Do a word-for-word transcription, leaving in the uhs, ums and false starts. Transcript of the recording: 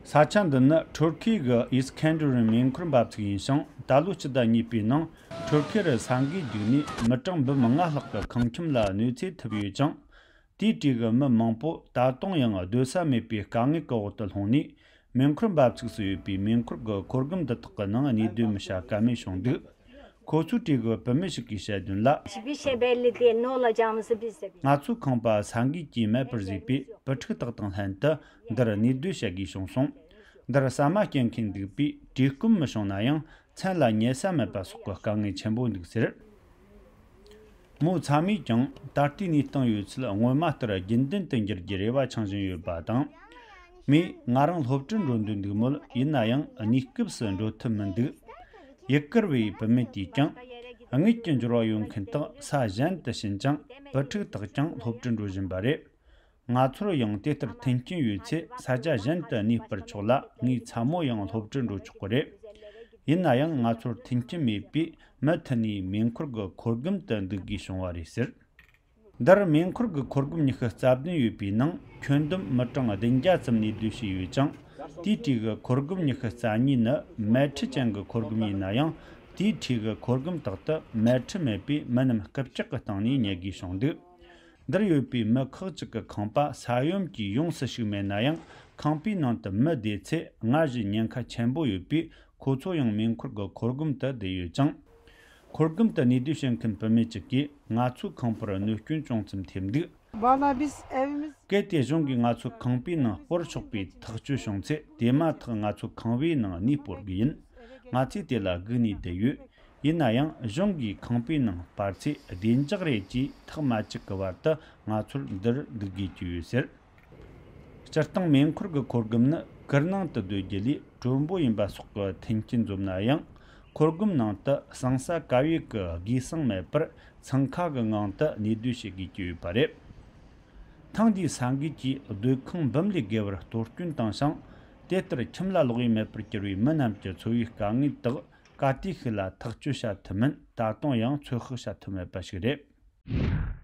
ས་ཆ་འདི་ནི་ཊུར་ཁེ་གི་ཨིས་ཁན་ཌར་ཡན་མེ་འཁོར་འབབ་ཚིགས་ཡིན་ཞིང་། ད་ལོ་སྤྱི་ཟླ་གཉིས་པའི་ནང་ཊུར་ཁེ་རུ་ས་འགུལ་བརྒྱུགས་ནས་མི་གྲངས་འབུམ་ལྔ་ལྷག་གི་ཁང་ཁྱིམ་ལ་གནོད་འཚེ་ཐེབས་ཡོད་ཅིང་། དེའི་གྲས་ཀྱི་མི་མང་པོ་ད་དུང་ཡང་སྡོད་ས་མེད་པའི་དཀའ་ངལ་གྱི་འོག་ཏུ་ལྷུང་ནས། མེ་འཁོར་འབབ་ཚིགས་སུ་ཡོད་པའི་མེ་འཁོར་གྱི་འཁོར་སྒམ་འདི་དག་གི་ནང་གནས་སྡོད་མི་བྱ་ཀ་མེད་བྱུང་འདུག་ཁོ་ཚོའི་གྲས་ཀྱི་བུད་མེད་ཞིག་གིས་བཤད་དོན་ལ། Hiçbir şey belli değil, ne olacağımızı biz de bilmiyoruz. ང་ཚོའི་ཁང་པ་ས་འགུལ་གྱིས་མེད་པར་བཟོས་པས། བུ་ཕྲུག་དག་དང་ལྷན་དུ་འདིར་གནས་སྡོད་བྱ་དགོས་བྱུང་སོང་། འདིར་ཟ་མ་སྐྱེལ་མཁན་འདུག་པས། བཀྲེས་སྐོམ་མི་བྱུང་ན་ཡང་མཚན་ལ་ཉལ་ས་མེད་པ་སོགས་ཀྱི་དཀའ་ངལ་ཆེན་པོ་འདུག་ཟེར། མོ་ཚ་མོས་ཀྱང་ད་ལྟའི་གནས་སྟངས་ཡོད་ཚད་སྔོན་མ་ལྟར་རྒྱུན་ལྡན་དུ་འགྱུར་རྒྱུའི་རེ་བ་འཆང་བཞིན་ཡོད་པ་དང་། མོས་ང་རང་སློབ་གྲྭར་འགྲོ་འདོད་འདུག་མོད། ཡིན་ན་ཡང་གནས་སྐབས་སུ་འགྲོ་ཐུབ་མི་འདུག་ཡུ་གུར་བའི་བུད་མེད་དེས་ཀྱང་། དངུལ་གྱི་འབྱོར་བ་ཡོད་མཁན་དག་ས་གཞན་དུ་ཕྱིན་ཅིང་། བུ་ཕྲུག་དག་ཀྱང་སློབ་གྲྭར་འགྲོ་བཞིན་པ་རེད། ང་ཚོར་ཡང་དེ་ལྟར་མཐུན་རྐྱེན་ཡོད་ཚེ། ས་ཆ་གཞན་དུ་གནས་སྤར་ཆོག་ལ། ངའི་ཚ་མོ་ཡང་སློབ་གྲྭར་འགྲོ་ཆོག་གི་རེད། ཡིན་ན་ཡང་ང་ཚོར་མཐུན་རྐྱེན་མེད་པས། མུ་མཐུད་ནས་མེ་འཁོར་གྱི་འཁོར་སྒམ་དུ་འདུག་དགོས་བྱུང་བ་རེད་ཟེར། འདིར་མེ་འཁོར་གྱི་འཁོར་སྒམ་ཉི་ཤུ་རྩ་བདུན་ཡོད་པའི་ནང་། ཁྱོན་བསྡོམས་མི་གྲངས་བདུན་བརྒྱ་ཙམ་གནས་སྡོད་བྱས་ཡོད་ཅིང་། དེའི་གྲས་ཀྱི་འཁོར་སྒམ་ཉི་ཤུ་རྩ་གཉིས་ནི་མལ་ཁྲི་ཅན་གྱི་འཁོར་སྒམ་ཡིན་ན་ཡང་། དེའི་གྲས་ཀྱི་འཁོར་སྒམ་དག་ཏུ་མལ་ཁྲི་མེད་པས། མི་རྣམས་རྐུབ་བཀྱག་གི་སྟེང་ནས་ཉལ་དགོས་བྱུང་འདུག་འདིར་ཡོད་པའི་མི་ཁག་ཅིག་གི་ཁང་པ་ས་ཡོམ་གྱིས་ཡོངས་སུ་ཞིག་མེད་ན་ཡང་། ཁང་པའི་ནང་དུ་མི་བསྡད་ཚེ་སྔར་བཞིན་ཉེན་ཁ་ཆེན་པོ་ཡོད་པས། ཁོ་ཚོ་ཡང་མེ་འཁོར་གྱི་འཁོར་སྒམ་དུ་བསྡད་ཡོད་ཅིང་། འཁོར་སྒམ་དུ་གནས་སྡོད་བྱེད་མཁན་བུད་མེད་ཅིག་གིས། ང་ཚོའི་ཁང་པར་གནོད་སྐྱོན་ཅུང་ཙམ་ཐེབས་འདུག Valla biz evimiz གལ་ཏེ་གཞུང་གིས་ང་ཚོའི་ཁང་པའི་ནང་སྤོར་ཆོག་པའི་ཐག་གཅོད་བྱུང་ཚེ། དེ་མ་ཐག་ང་ཚོའི་ཁང་པའི་ནང་གནས་སྤོར་གྱི་ཡིན། ང་ཚོས་དེ་ལ་སྒུག་ནས་བསྡད་ཡོད། ཡིན་ན་ཡང་གཞུང་གིས་ཁང་པའི་ནང་སྤར་ཚེ་བདེ་འཇགས་རེད་ཅེས་ཐག་མ་གཅོད་ཀྱི་བར་དུ་ང་ཚོར་འདིར་འདུག་དགོས་ཀྱི་ཡོད་ཟེར། སྤྱིར་བཏང་མེ་འཁོར་གྱི་འཁོར་སྒམ་ནི་གུར་ནང་དུ་སྡོད་རྒྱུ་ལས་དྲོན་པོ་ཡིན་པ་སོགས་ཀྱི་མཐུན་རྐྱེན་འཛོམས་ན་ཡང་། འཁོར་སྒམ་ནང་དུ་ཟང་ཟ་དཀའ་བའི་གི་སྒོས་སང་མེད་པར་འཚང་ཁ་གི་ངང་དུ་གནས་སྡོད་བྱེད་དགོས་ཀྱི་ཡོད་པ་རེད། ཐེངས་འདིའི་ས་འགུལ་གྱིས་སྡོད་ཁང་འབུམ་ལས་བརྒལ་བར་གཏོར་སྐྱོན་བཏང་ཞིང་། དེ་ལྟར་ཁྱིམ་ལ་ལོག་ཡས་མེད་པར་གྱུར་བའི་མི་རྣམས་ཀྱི་འཚོ་བའི་དཀའ་ངལ་དག་ག་དུས་ཤིག་ལ་ཐག་གཅོད་བྱ་ཐུབ་མིན་ད་དུང་ཡང་ཚོད་དཔག་བྱ་ཐུབ་མེད་པ་ཞིག་རེད།